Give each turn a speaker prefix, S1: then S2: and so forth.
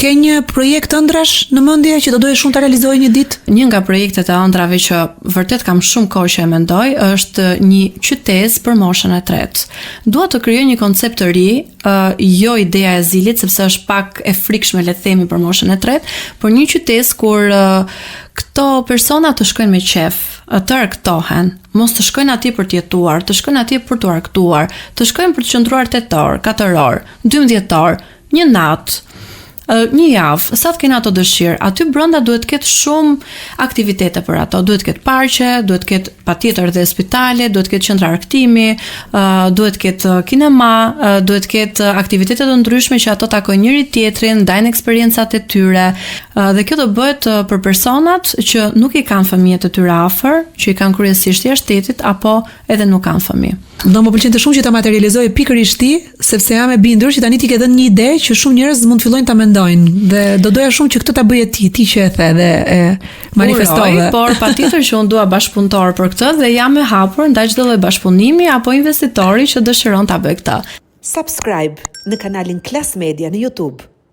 S1: Ke një projekt ëndrrash në mendje që do doje shumë ta realizoje një ditë?
S2: Një nga projektet e ëndrrave që vërtet kam shumë kohë që e mendoj është një qytezë për moshën e tretë. Dua të krijoj një koncept të ri, uh, jo ideja e azilit sepse është pak e frikshme le të themi për moshën e tretë, por një qytezë kur uh, këto persona të shkojnë me qejf, të argëtohen, mos të shkojnë atje për të jetuar, të shkojnë atje për t'u argëtuar, të shkojnë për të qëndruar 8 orë, 4 orë, 12 orë, Një natë, një javë, sa të kenë ato dëshirë, aty brenda duhet të ketë shumë aktivitete për ato, duhet të ketë parqe, duhet të ketë patjetër dhe spitale, duhet të ketë qendra argëtimi, duhet të ketë kinema, duhet të ketë aktivitete të ndryshme që ato takojnë njëri tjetrin, ndajnë eksperiencat e tyre, dhe kjo do bëhet për personat që nuk i kanë fëmijët e tyre afër, që i kanë kryesisht jashtë shtetit apo edhe nuk kanë fëmijë.
S1: Do më pëlqente shumë që ta materializoje pikërisht ti, sepse jam e bindur që tani ti ke dhënë një ide që shumë njerëz mund të fillojnë ta mendojnë dhe do doja shumë që këtë ta bëje ti, ti që e the dhe e manifestove.
S2: Uroj, por patjetër që unë dua bashkëpunëtor për këtë dhe jam e hapur ndaj çdo lloj bashkëpunimi apo investitori që dëshiron ta bëjë këtë.
S3: Subscribe në kanalin Klas Media në YouTube.